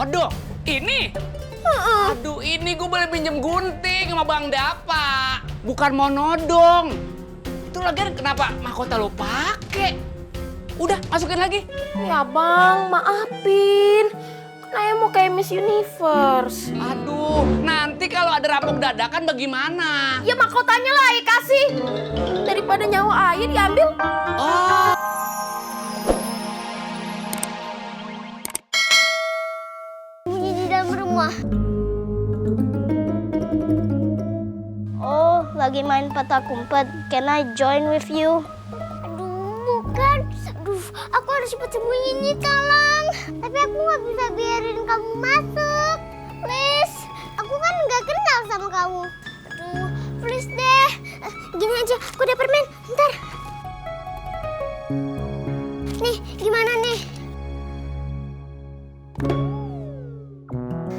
Odong, ini? Aduh, ini gue boleh pinjem gunting sama Bang Dapa. Bukan mau nodong. Itu lagian kenapa mahkota lo pake? Udah, masukin lagi. Ya Bang, maafin. Kan Ayah mau kayak Miss Universe. Aduh, nanti kalau ada rampok dadakan bagaimana? Ya mahkotanya lah Ayah kasih. Daripada nyawa Ayah diambil. Oh. Sembunyi di dalam rumah. Oh, lagi main petak umpet. Can I join with you? Aduh, bukan. Aduh, aku harus cepat sembunyi Talang. Tapi aku nggak bisa biarin kamu masuk. Please, aku kan nggak kenal sama kamu. Aduh, please deh. Gini aja, aku udah permen. Ntar. Nih, gimana nih?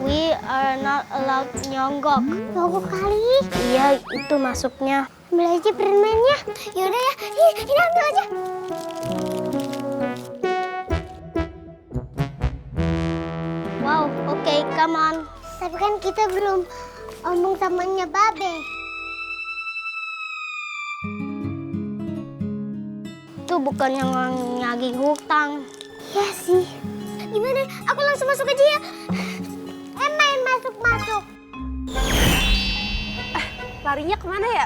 We are not allowed nyonggok. Nyonggok kali? Iya, itu masuknya. Ambil aja permennya. Yaudah ya, ini ambil aja. Wow, oke, come on. Tapi kan kita belum omong samanya Babe. Itu bukan yang nyaging hutang. Iya sih. Gimana? Aku langsung masuk aja ya. Main masuk-masuk. Larinya kemana ya?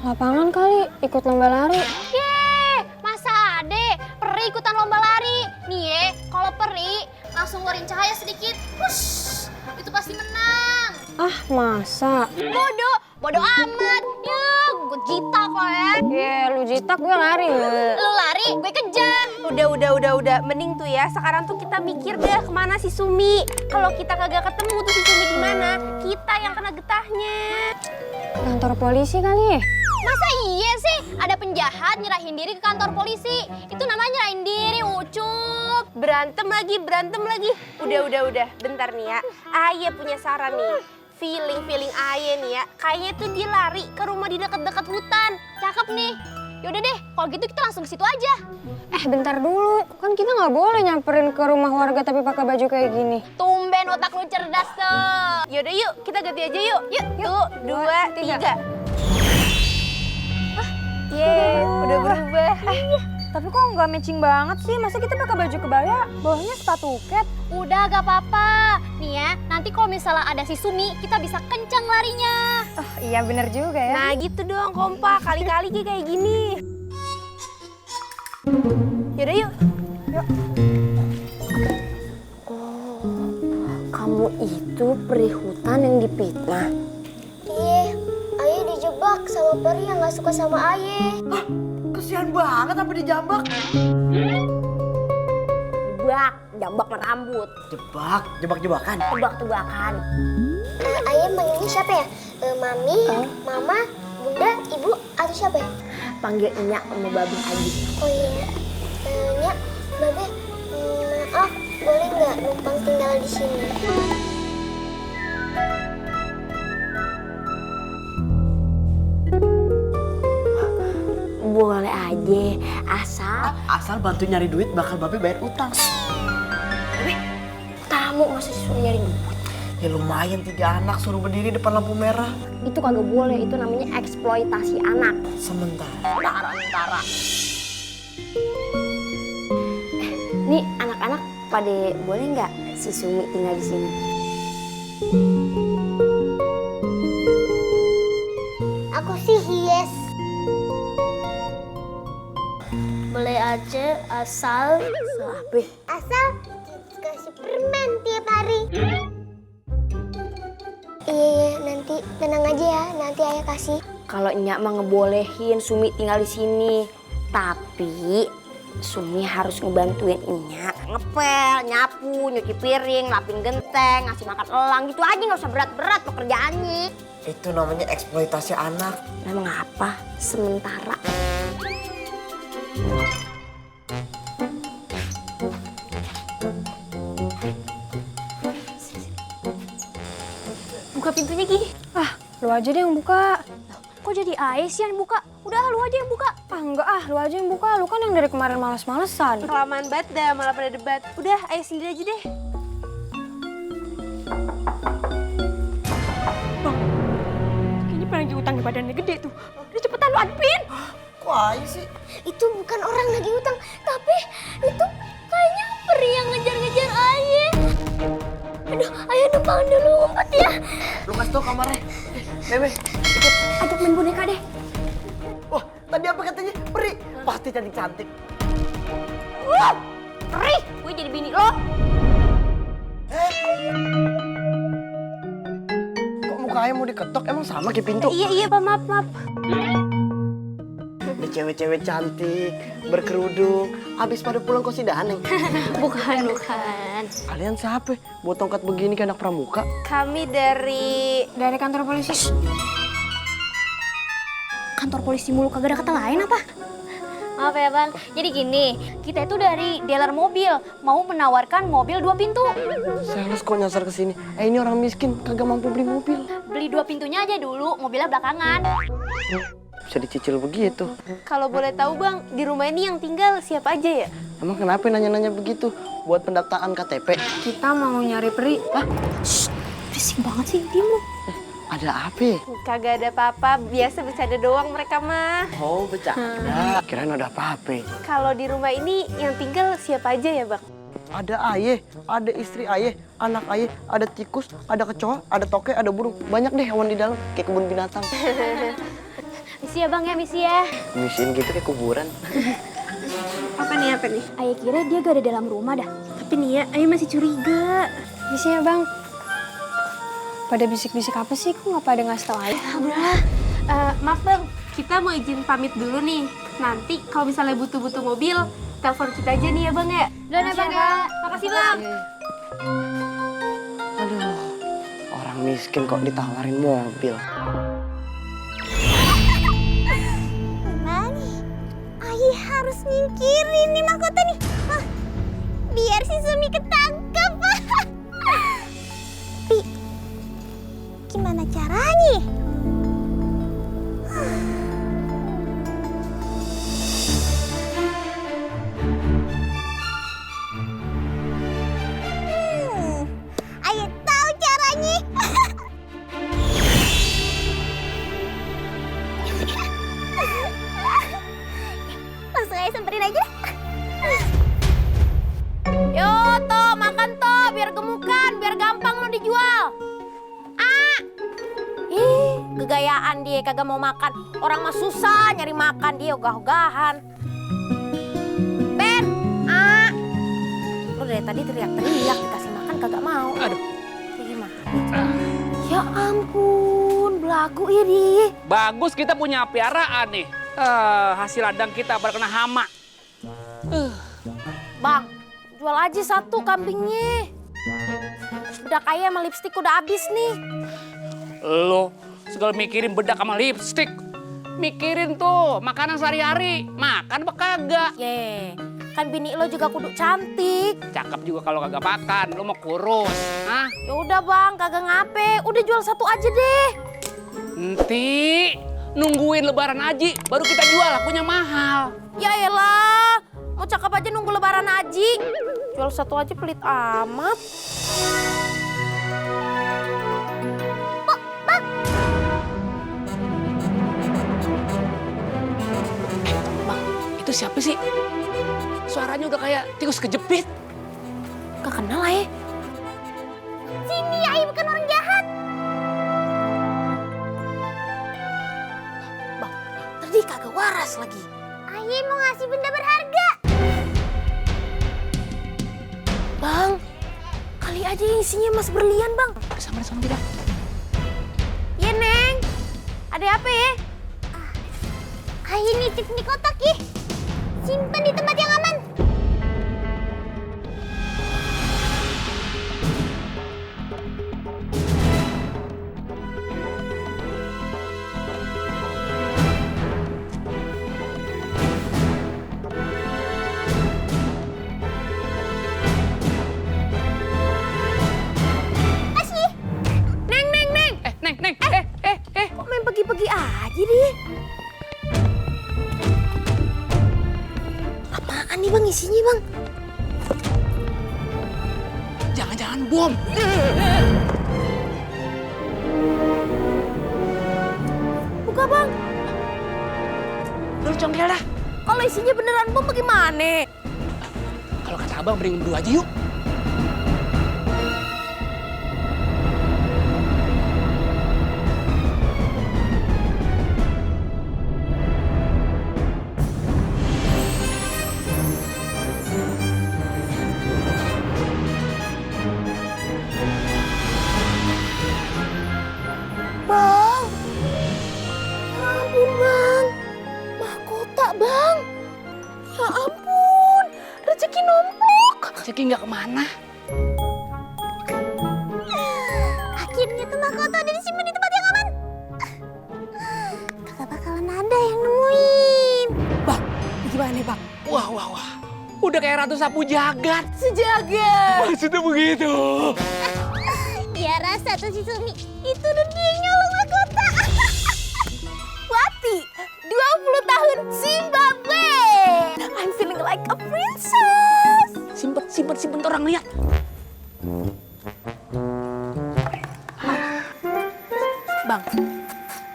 Lapangan kali, ikut lomba lari. Yeay, masa ade peri ikutan lomba lari. Nih ye, kalau peri langsung ngeluarin cahaya sedikit, hush, itu pasti menang. Ah, masa? Bodoh amat. Ya, gue jitak kok ya. Lu jitak, gue lari. Lu lari, gue kejar. Udah. Mending tuh ya, sekarang tuh kita mikir deh kemana si Sumi. Kalau kita kagak ketemu tuh si Sumi di mana, kita yang kena getahnya. Kantor polisi kali ya? Masa iya sih ada penjahat nyerahin diri ke kantor polisi? Itu namanya nyerahin diri, Ucup. Berantem lagi. Udah. Bentar nih ya, Ayah punya saran nih. Feeling Ayah nih ya, kayaknya tuh dia lari ke rumah di dekat-dekat hutan. Cakep nih. Yaudah deh, kalau gitu kita langsung ke situ aja. Bentar dulu. Kan kita nggak boleh nyamperin ke rumah warga tapi pakai baju kayak gini. Tumben otak lu cerdas tuh. Yaudah yuk, kita ganti aja yuk. Tuh, 2, 3. Yeay, udah berubah. Tapi kok nggak matching banget sih? Masa kita pakai baju kebaya, bawahnya sepatu ket? Udah gak apa-apa. Nih ya, nanti kalau misalnya ada si Sumi, kita bisa kencang larinya. Oh iya bener juga ya. Nah gitu dong kompak, kali-kali kayak gini. Yaudah yuk. Kamu itu peri hutan yang dipitnah. Iya, Ayah dijebak sama peri yang gak suka sama Ayah. Kesian banget sampai dijambak. Jambak merambut. Jebak-jebakan. Tebak-tebakan. Ayah manggilnya siapa ya? Mami, Mama, Bunda, Ibu, atau siapa ya? Panggil Nyak sama Babe aja. Oh iya, Nyak, Babe, maaf, boleh nggak numpang tinggal di sini? Boleh aja, Asal bantu nyari duit bakal Babe bayar utang. tamu masa disuruh nyari duit. Ya lumayan 3 anak suruh berdiri depan lampu merah. Itu kagak boleh, itu namanya eksploitasi anak. Sementara. Nih anak-anak pada boleh nggak si Sumi tinggal di sini? Aku sih yes. Boleh aja asal kasih permen tiap hari. Iya, nanti tenang aja ya, nanti Ayah kasih. Kalau Nyak mah ngebolehin Sumi tinggal di sini, tapi Sumi harus ngebantuin Nyak ngepel, nyapu, nyuci piring, lapin genteng, ngasih makan elang gitu aja, nggak usah berat-berat pekerjaannya. Itu namanya eksploitasi anak. Memang apa? Sementara. Buka pintunya Gi. Lu aja deh yang buka. Kok jadi Ayah sih yang buka? Udah lu aja yang buka. Enggak lu aja yang buka. Lu kan yang dari kemarin males-malesan. Kelamaan banget dah, malah pada debat. Udah, Ayah sendiri aja deh. Kayaknya pengen utang badannya gede tuh. Udah cepetan lu hadapin. Kok aja sih? Itu bukan orang lagi utang, tapi itu kayaknya peri yang ngejar-ngejar Ayah. Aduh, Ayah numpang dulu ngumpet ya. Lu kasih tau kamarnya. Bebe, Ajak main boneka deh. wah tadi apa katanya? Peri, pasti cantik-cantik. Peri, gue jadi bini lo. Kok mukanya mau diketok? Emang sama kayak pintu? Iya, Pak, maaf. Ada cewek-cewek cantik, berkerudung, habis pada pulang konsidahan, Neng. Bukan. Kalian siapa? Bawa tongkat begini kayak anak pramuka? Kami dari Kantor polisi. Kantor polisi mulu kagak ada kata lain apa? Maaf ya bang, jadi gini, kita itu dari dealer mobil, mau menawarkan mobil 2 pintu. Sales kok nyasar ke sini? Ini orang miskin, kagak mampu beli mobil. Beli 2 pintunya aja dulu, mobilnya belakangan. Bisa dicicil begitu. kalau boleh tahu Bang, di rumah ini yang tinggal siapa aja ya? Emang kenapa nanya-nanya begitu? Buat pendaftaran KTP? Kita mau nyari peri. Hah? Berisik banget sih, diem lu. Ada apa ya? Kagak ada apa-apa, biasa bercanda doang mereka mah. Oh, bercanda. Kirain ada apa-apa. Kalau di rumah ini yang tinggal siapa aja ya Bang? Ada ayah, ada istri ayah, anak ayah, ada tikus, ada kecoa, ada toke, ada burung. Banyak deh hewan di dalam, kayak kebun binatang. Misi ya bang ya, misi ya. Misiin gitu kayak kuburan. Apa nih? Ayah kira dia gak ada dalam rumah dah. Tapi nih ya, Ayah masih curiga. Bisa ya bang. Pada bisik-bisik apa sih? Kok nggak pada ngasih tau aja? Maaf Bang, kita mau izin pamit dulu nih. Nanti kalau misalnya butuh-butuh mobil, telepon kita aja nih ya Bang ya. Udah ya bang ya. Makasih bang. Aduh, orang miskin kok ditawarin mobil. Gimana nih? Ayah harus nyingkirin nih mahkota nih. Hah, biar si Sumi ketangkep. Tapi gimana caranya? Ayah tahu caranya. Langsung aja samperin aja. Yo, toh makan toh, biar gemukan, biar gampang lo dijual. Kegayaan dia kagak mau makan. Orang mah susah nyari makan, dia ogah-ogahan. Ben, lo dari tadi teriak-teriak dikasih makan kagak mau. Aduh. Kayak gimana? Ya ampun, belagu ya dia. Bagus kita punya piaraan nih. Hasil ladang kita berkena hama. Bang, jual aja 1 kambingnya. Bedak ayam sama lipstik udah habis nih. Lo segala mikirin bedak sama lipstik. Mikirin tuh makanan sehari-hari. Makan apa kagak? Ye, kan bini lo juga kudu cantik. Cakep juga kalau kagak makan. Lo mau kurus. Hah? Ya udah bang, kagak ngape. Udah jual 1 aja deh. Nanti nungguin lebaran haji baru kita jual, lakunya mahal. Ya elah, mau cakep aja nunggu lebaran haji. Jual 1 aja pelit amat. Bang, itu siapa sih? Suaranya udah kayak tikus kejepit. Gak kenal ya. Sini, Ayah bukan orang jahat. Bang, tadi kagak waras lagi. Ayah mau ngasih benda berharga. Bang, kali aja isinya emas berlian bang. Sama kita. Iya Neng, ada apa ya? Ayah nitip di kotak ya. Simpan di tempat yang aman. Asli. Neng. Neng. Kok main pergi-pergi aja dia? Apaan nih bang isinya bang? Jangan-jangan bom. Buka bang. Lu congkel dah. Kalau isinya beneran bom bagaimana? Kalau kata abang mending berdua aja yuk. Bang. Ya ampun bang. Mahkota bang. Ya ampun. Rezeki nomplok. Rezeki nggak kemana. Akhirnya tuh mahkota udah disimpan di tempat yang aman. Kagak bakalan ada yang nemuin. Bang, gimana bang? Wah, wah, wah. Udah kayak Ratu Sapu Jagat. Sejagat. Maksudnya begitu. Ya rasa tuh si Sumi. Itu udah dia yang nyolong mahkota. Wati, 20 tahun Zimbabwe. I'm feeling like a princess. Simpen orang lihat. Bang,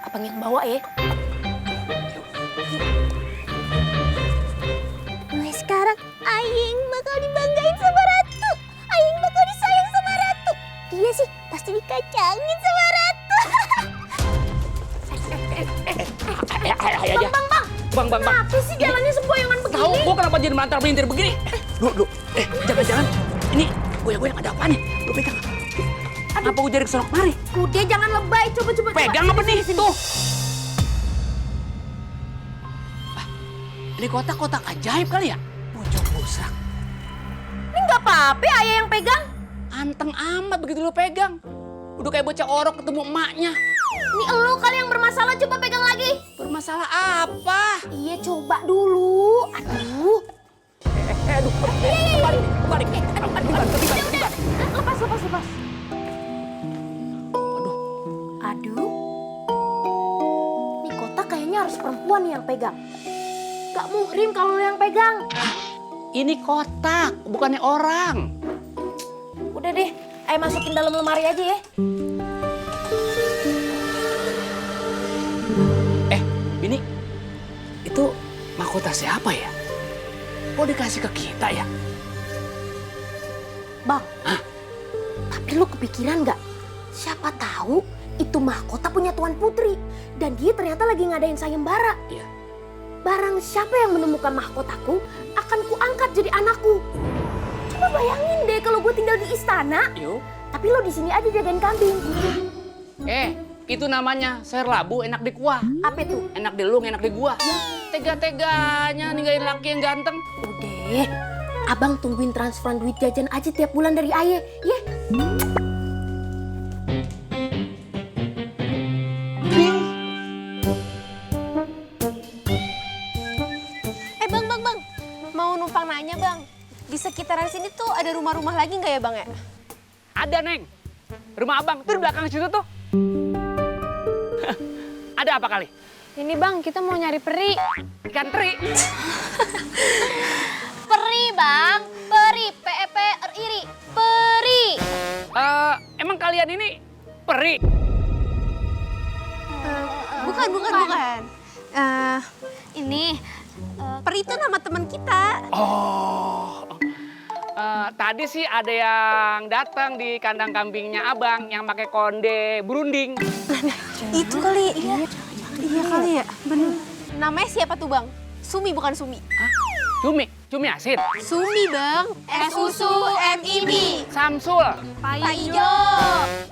abang yang bawa ya. Mulai sekarang Ayeng bakal dibanggain sama Ratu. Ayeng bakal disayang sama Ratu. Dia sih pasti dikacangin sama Ratu. Bang. Apa sih jalannya sempoyongan begini? Tahu gua kenapa jadi melantar melintir begini? Lu. Jangan. Ini goyang-goyang ada apa nih? Lu pegang. Apa gua jadi keselok mari? Udah jangan lebay, coba. Pegang apa nih? Tuh. Ini kotak-kotak ajaib kali ya? Pucuk busrak. Ini nggak apa-apa, ayah yang pegang. Anteng amat begitu lu pegang. Udah kayak bocah orok ketemu emaknya. Ini elu kali yang bermasalah, coba pegang lagi. Bermasalah apa? Iya, coba dulu. Aduh. Aduh. Balik. Ketiban. Lepas. Aduh. Ini kotak kayaknya harus perempuan nih yang pegang. Gak muhrim kalau lu yang pegang. Ini kotak, bukannya orang. Udah deh, ayo masukin dalam lemari aja ya. Bini, itu mahkota siapa ya? Kok dikasih ke kita ya? Bang, tapi lu kepikiran gak? Siapa tahu itu mahkota punya Tuan Putri. Dan dia ternyata lagi ngadain sayembara. Iya. Barang siapa yang menemukan mahkotaku, akan kuangkat jadi anakku. Coba bayangin deh kalau gue tinggal di istana, Yuk. tapi lo di sini aja jagain kambing. Itu namanya sayur labu enak di kuah. Apa itu? Enak di lung, enak di gua. Tega-teganya ninggalin laki yang ganteng. Udah, abang tungguin transferan duit jajan aja tiap bulan dari ayah, ya? Bang. Mau numpang nanya, Bang. Di sekitaran sini tuh ada rumah-rumah lagi nggak ya, Bang ya? Ada, Neng. Rumah abang tuh di belakang situ tuh. Ada apa kali? Ini, Bang, kita mau nyari peri. Ikan teri. Peri, Bang. Peri, P-E-P-R-I-R-I. Peri. Emang kalian ini peri? Bukan. Ini peri itu nama teman kita. Oh. Tadi sih ada yang datang di kandang kambingnya abang yang pakai konde berunding. Itu kali. Iya kali ya. Bener. Namanya siapa tuh, Bang? Sumi bukan Sumi. Hah? Cumi asin. Sumi, Bang. S-U-S-U-M-I-B. Samsul. Paijo.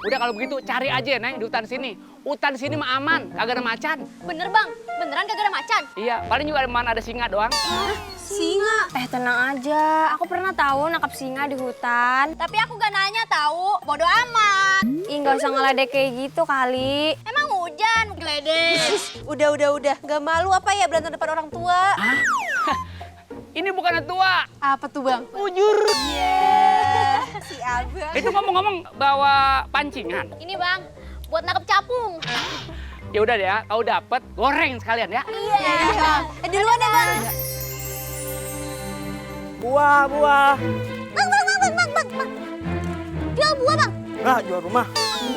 Udah kalau begitu cari aja, Neng, di hutan sini. Hutan sini mah aman, kagak ada macan. Bener, Bang. Beneran kagak ada macan? Iya, paling juga ada singa doang. Singa. Tenang aja, aku pernah tahu nangkap singa di hutan. Tapi aku gak nanya tahu. Bodoh amat. Ih, nggak usah ngeledek kayak gitu kali. Emang hujan, geledek. Udah. Gak malu apa ya berantem depan orang tua? Hah? Ini bukan tua. Apa tuh, Bang? Ujur. Si Abang. Itu ngomong-ngomong bawa pancingan. Ini, Bang, buat nangkep capung. Ya udah deh ya, kau dapet goreng sekalian ya. Iya. Duluan ya, Bang. Buah. Bang. Jual buah, Bang. Nggak, jual rumah.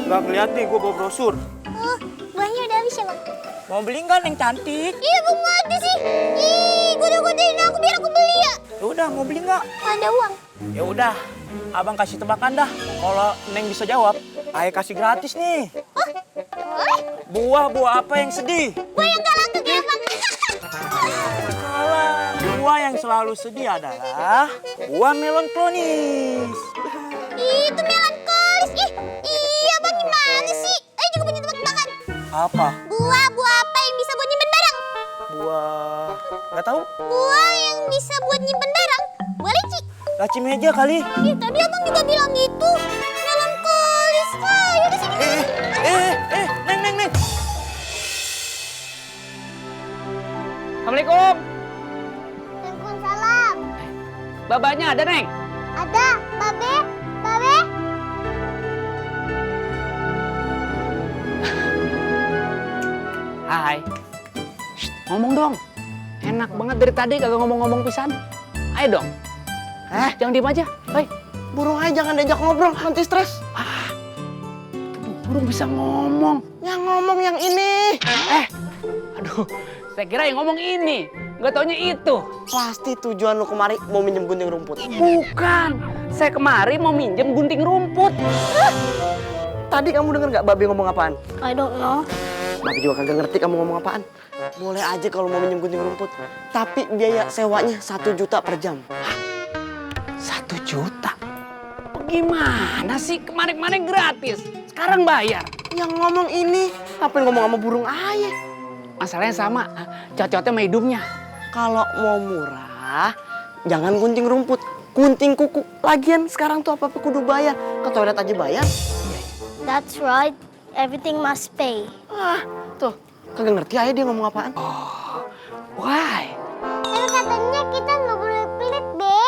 Nggak ngeliat nih, gue bawa brosur. Oh, buahnya udah habis ya, Bang? Mau beli nggak yang cantik? Iya, Bang, mau aja sih. Ih, goda-godain aku biar aku beli ya. Ya udah, mau beli nggak? Ada uang. Ya udah, abang kasih tebakan dah. Kalau Neng bisa jawab, ayah kasih gratis nih. Buah apa yang sedih? Buah yang gak laku ya, Bang. Salah. Buah yang selalu sedih adalah buah melon klonis. Ih, itu melankolis. Iya, Bang, gimana sih? Ayo juga punya tebak-tebakan. Apa? Buah apa yang bisa buat nyimpen barang? Buah... nggak tahu. Buah yang bisa buat nyimpen barang? Buah leci. Laci meja kali. Ih, tadi Abang juga bilang gitu. Melankolis. Ah, yaudah sini. Neng. Assalamualaikum. Waalaikumsalam. Babanya ada, Neng? Ada, Babe. Hai. Shh, ngomong dong. Enak banget dari tadi kagak ngomong-ngomong pisan. Ayo dong. Jangan diem aja. Hei, Burung aja jangan diajak ngobrol, nanti stres. burung bisa ngomong. Yang ngomong yang ini. Aduh, saya kira yang ngomong ini. Nggak taunya itu. Pasti tujuan lu kemari mau minjem gunting rumput. Bukan. Saya kemari mau minjem gunting rumput. Tadi kamu denger nggak Babe ngomong apaan? I don't know. Babe juga kagak ngerti kamu ngomong apaan. Boleh aja kalau mau minjem gunting rumput. Tapi biaya sewanya 1 juta per jam. 1 juta? Gimana sih? Kemarin-kemarin gratis. Sekarang bayar. Yang ngomong ini, apa yang ngomong sama burung ayah? Masalahnya sama. Cocoknya sama hidungnya. Kalau mau murah, jangan gunting rumput. Gunting kuku. Lagian sekarang tuh apa-apa kudu bayar. Ke toilet aja bayar. That's right. Everything must pay. Tuh, kagak ngerti ayah dia ngomong apaan. Why? Tapi katanya kita nggak boleh pelit, Be.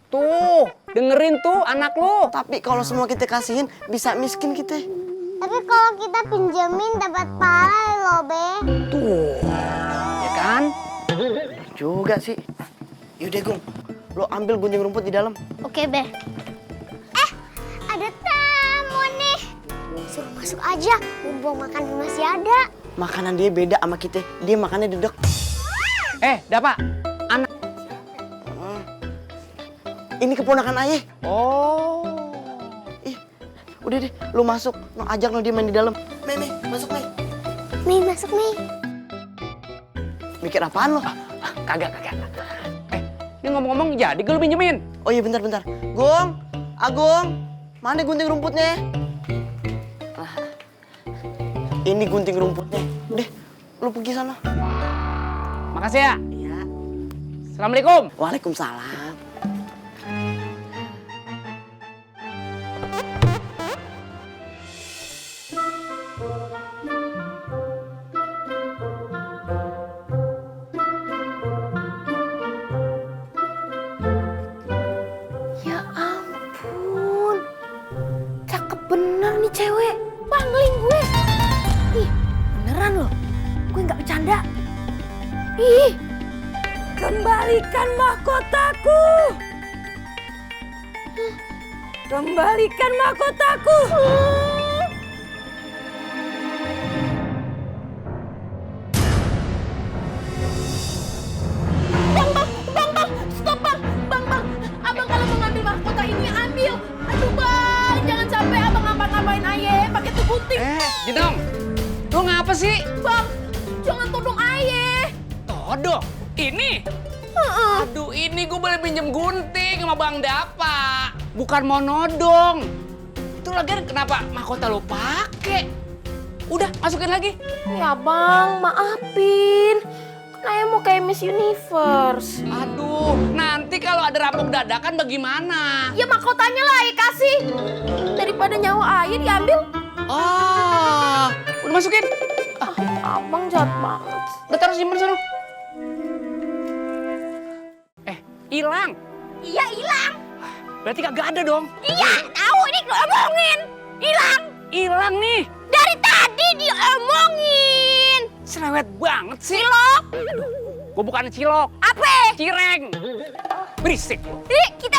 Tuh, dengerin tuh anak lu. Tapi kalau semua kita kasihin, bisa miskin kita. Tapi kalau kita pinjemin dapat pahala loh, Be. Tuh, ya kan? Juga sih. Yaudah, Gung. Lo ambil gunting rumput di dalam. Oke, Be. Ada tamu nih. Suruh masuk aja, mumpung makanan masih ada. Makanan dia beda sama kita. Dia makannya dedek. Dapa, anak. Ini keponakan ayah. Oh. Ih, udah deh, lu masuk. Lo ajak lo dia main di dalam. Nih, masuk nih. Nih, masuk nih. Mikir apaan lo? Kagak. Ini ngomong-ngomong jadi gue lu pinjemin. Oh iya, bentar. Gung, Agung, mana gunting rumputnya? Ini gunting rumputnya. Udah, lu pergi sana. Makasih ya. Iya. Assalamualaikum. Waalaikumsalam. Ya ampun, cakep bener nih cewek. Pangling gue. Ih, beneran loh. Gue nggak bercanda. Ih, kembalikan mahkotaku. Kembalikan mahkotaku. Bang, abang kalau mau ngambil mahkota ini ambil. Aduh bang, jangan sampai abang ngapa-ngapain ayah pakai tuh gunting. Jinong, lu ngapa sih? Bang, jangan todong ayah. Todong, ini? Aduh, ini gue boleh pinjem gunting sama Bang Dapa. Bukan mau nodong. Itu lagian kenapa mahkota lu pake? Udah, masukin lagi. Ya bang, maafin. Kan ayah mau kayak Miss Universe. Aduh, nanti kalau ada rampok dadakan bagaimana? Ya mahkotanya lah ayah kasih. Daripada nyawa ayah diambil. Oh, udah masukin. Abang jahat banget. Udah taruh simpen sana. Hilang. Iya hilang. Berarti kagak ada dong. Iya, tahu ini diomongin. Hilang. Hilang nih. Dari tadi diomongin. Cerewet banget sih. Cilok. Gue bukan cilok. Apa? Cireng. Berisik lu. Kita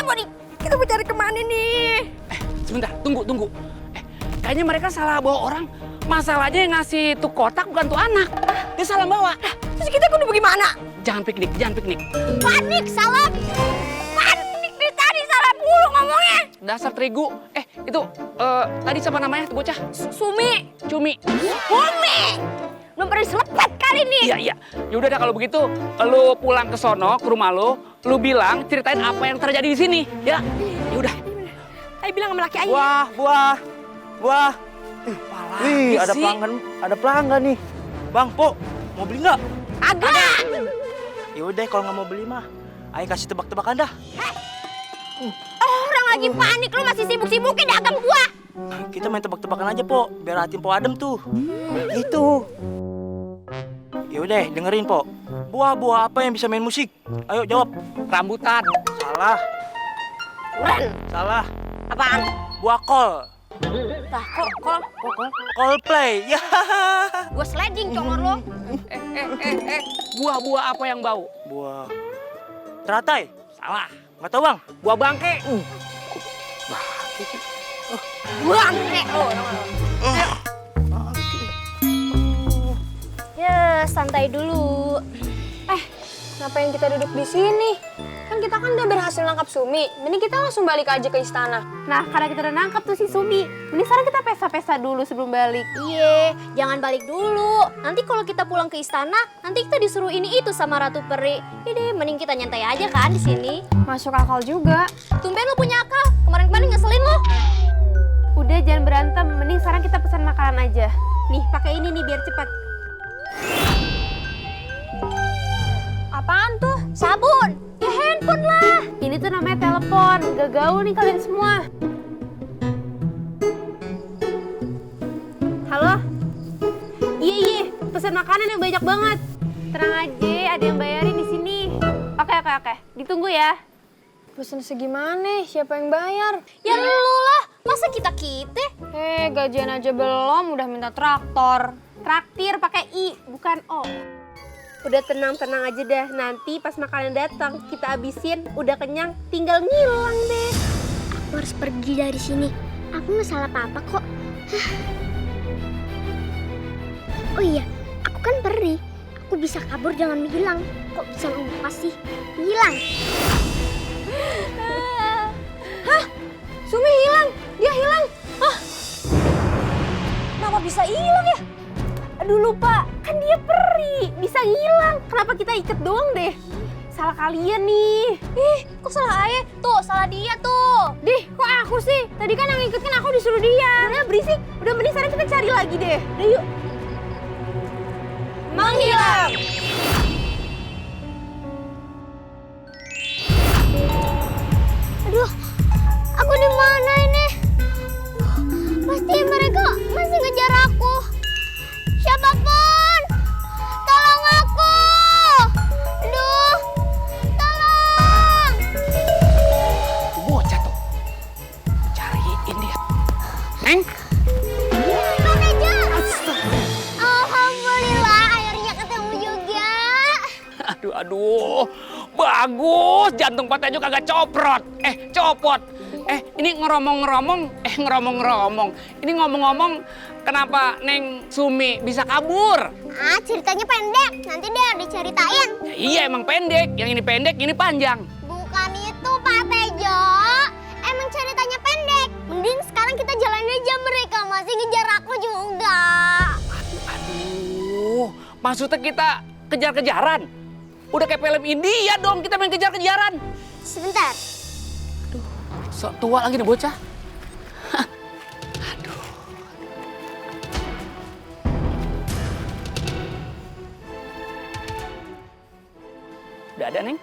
mau cari kemana nih? sebentar, tunggu. Kayaknya mereka salah bawa orang. Masalahnya yang ngasih tuh kotak bukan tuh anak. Dia salah bawa. Terus kita kudu bagaimana? Jangan piknik. Panik, salah. Panik dari tadi salah mulu ngomongnya. Dasar terigu. Itu tadi siapa namanya tuh bocah? Sumi. Cumi. Bumi. Belum pernah selepet kali nih. Iya. Yaudah dah kalau begitu, lu pulang ke sono, ke rumah lu bilang, ceritain apa yang terjadi di sini, ya. Yaudah. Ayo bilang sama laki ayah. Buah. Apalagi Wih, sih? ada pelanggan nih. Bang, Po, mau beli nggak? Agak. Ya udah, kalau nggak mau beli mah, ayo kasih tebak-tebakan dah. Orang lagi panik, lu masih sibuk-sibukin dagang buah. Kita main tebak-tebakan aja, Po, biar hati Po adem tuh. Gitu. Ya udah, dengerin, Po. Buah-buah apa yang bisa main musik? Ayo jawab. Rambutan. Salah. Keren. Salah. Apaan? Buah kol. Nah, kol. Coldplay. Ya. Gue sliding congor lu. Buah-buah apa yang bau? Buah teratai. Salah. Nggak tahu, Bang. Buah bangke. Bangke lu. Ya, santai dulu. Ngapain kita duduk di sini? Kan kita udah berhasil nangkap Sumi. Mending kita langsung balik aja ke istana. Nah, karena kita udah nangkap tuh si Sumi, mending sekarang kita pesta-pesta dulu sebelum balik. Iya, jangan balik dulu. Nanti kalau kita pulang ke istana, nanti kita disuruh ini itu sama Ratu Peri. Ini mending kita nyantai aja kan di sini. Masuk akal juga. Tumben lu punya akal. Kemarin-kemarin ngeselin lu. Udah jangan berantem, mending sekarang kita pesan makanan aja. Nih, pakai ini nih biar cepat. Apaan tuh? Sabun. Ya handphone lah. Ini tuh namanya telepon, gak gaul nih kalian semua. Halo? Iya, pesan makanan yang banyak banget. Tenang aja, ada yang bayarin di sini. Oke. Ditunggu ya. Pesen segimana? Siapa yang bayar? Ya lu lah. Masa kita? Gajian aja belum, udah minta traktor. Traktir pakai I, bukan O. Udah tenang aja dah. Nanti pas makanan datang, kita abisin. Udah kenyang, tinggal ngilang deh. Aku harus pergi dari sini. Aku nggak salah apa-apa kok. Oh iya, aku kan peri. Aku bisa kabur jangan menghilang. Kok bisa lupa sih? Hilang. Sumi hilang. Dia hilang. Kenapa bisa hilang ya? Aduh lupa, kan dia peri, bisa ngilang. Kenapa kita ikat doang deh? Salah kalian nih. Kok salah ayah? Tuh, salah dia tuh. Dih, kok aku sih? Tadi kan yang ikut kan aku disuruh dia. Udah berisik, udah mending sekarang kita cari lagi deh. Udah yuk. Menghilang. Aduh, aku di mana ini? Pasti mereka masih ngejar aku. Siapapun, tolong aku. Aduh, tolong. Bocah tuh. Cariin dia. Neng? Cepat aja. Alhamdulillah, akhirnya ketemu juga. Aduh. Bagus, jantung Pak Tejo kagak copot. Ini ngeromong-ngeromong. Ini ngomong-ngomong, kenapa Neng Sumi bisa kabur? Ceritanya pendek. Nanti deh diceritain. Ya, iya emang pendek. Yang ini pendek, ini panjang. Bukan itu, Pak Tejo. Emang ceritanya pendek. Mending sekarang kita jalan aja, mereka masih ngejar aku juga. Aduh, maksudnya kita kejar-kejaran? Udah kayak film India dong, kita main kejar-kejaran. Sebentar. Sok tua lagi nih bocah. Aduh. Udah ada, Neng?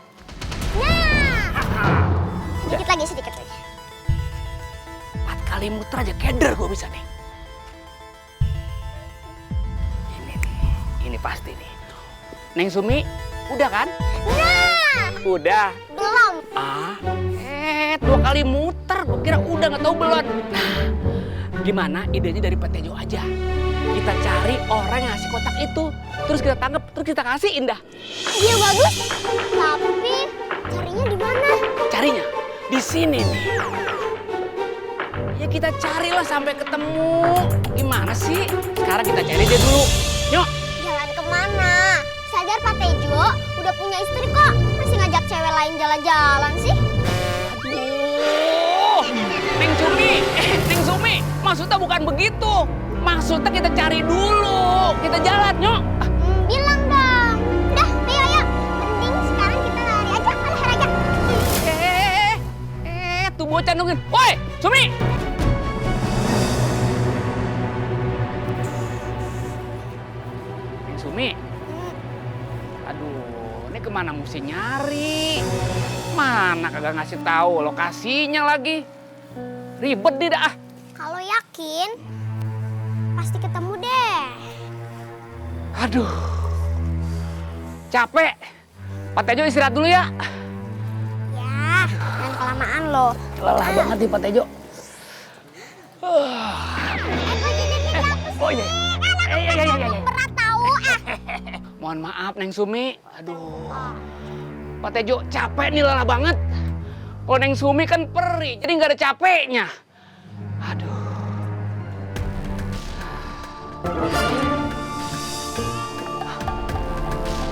Sedikit lagi. 4 kali muter aja keder gue bisa nih. Ini nih, ini pasti nih. Neng Sumi, udah kan? Udah. Belum. 2 kali muter, gue kira udah nggak tahu belum. Nah, gimana idenya dari Pak Tejo aja? Kita cari orang yang ngasih kotak itu, terus kita tangkap, terus kita kasih Indah. Iya bagus. Tapi carinya di mana? Carinya di sini nih. Ya Ya kita carilah sampai ketemu. Gimana sih? Sekarang kita cari dia dulu. Yuk. Jalan kemana? Sadar Pak Tejo udah punya istri kok. Masih ngajak cewek lain jalan-jalan sih? Aduh. Neng Sumi. Maksudnya bukan begitu. Maksudnya kita cari dulu. Kita jalan, yuk. Bilang dong. Udah, ayo. Mending sekarang kita lari aja, leher aja. Tuh bocah nungguin. Woi, Sumi. Neng Sumi. Aduh, ini kemana mesti nyari? Mana kagak ngasih tahu lokasinya lagi. Ribet deh dah. Kalau yakin, pasti ketemu deh. Aduh. Capek. Pak Tejo istirahat dulu ya. Ya, jangan kelamaan loh. Lelah banget nih Pak Tejo. Oh iya. Iya. Berat tahu. Mohon maaf Neng Sumi. Aduh. Pak Tejo capek nih, lelah banget. Kalau Neng Sumi kan perih, jadi nggak ada capeknya. Aduh.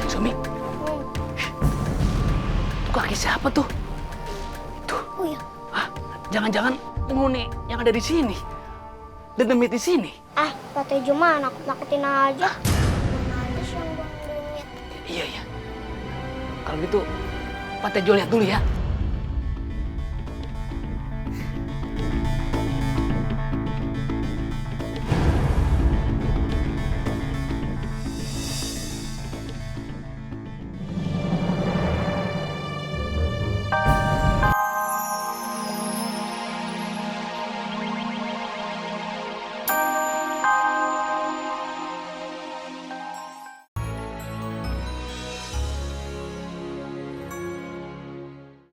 Neng Sumi. Itu kaki siapa tuh? Tuh. Oh iya. Hah? Jangan-jangan penghuni yang ada di sini. Dan demit di sini. Pak Tejo mah nakut-nakutin aja. Mana ada sih yang buang demit. Iya. Kalau gitu, Pak Tejo lihat dulu ya.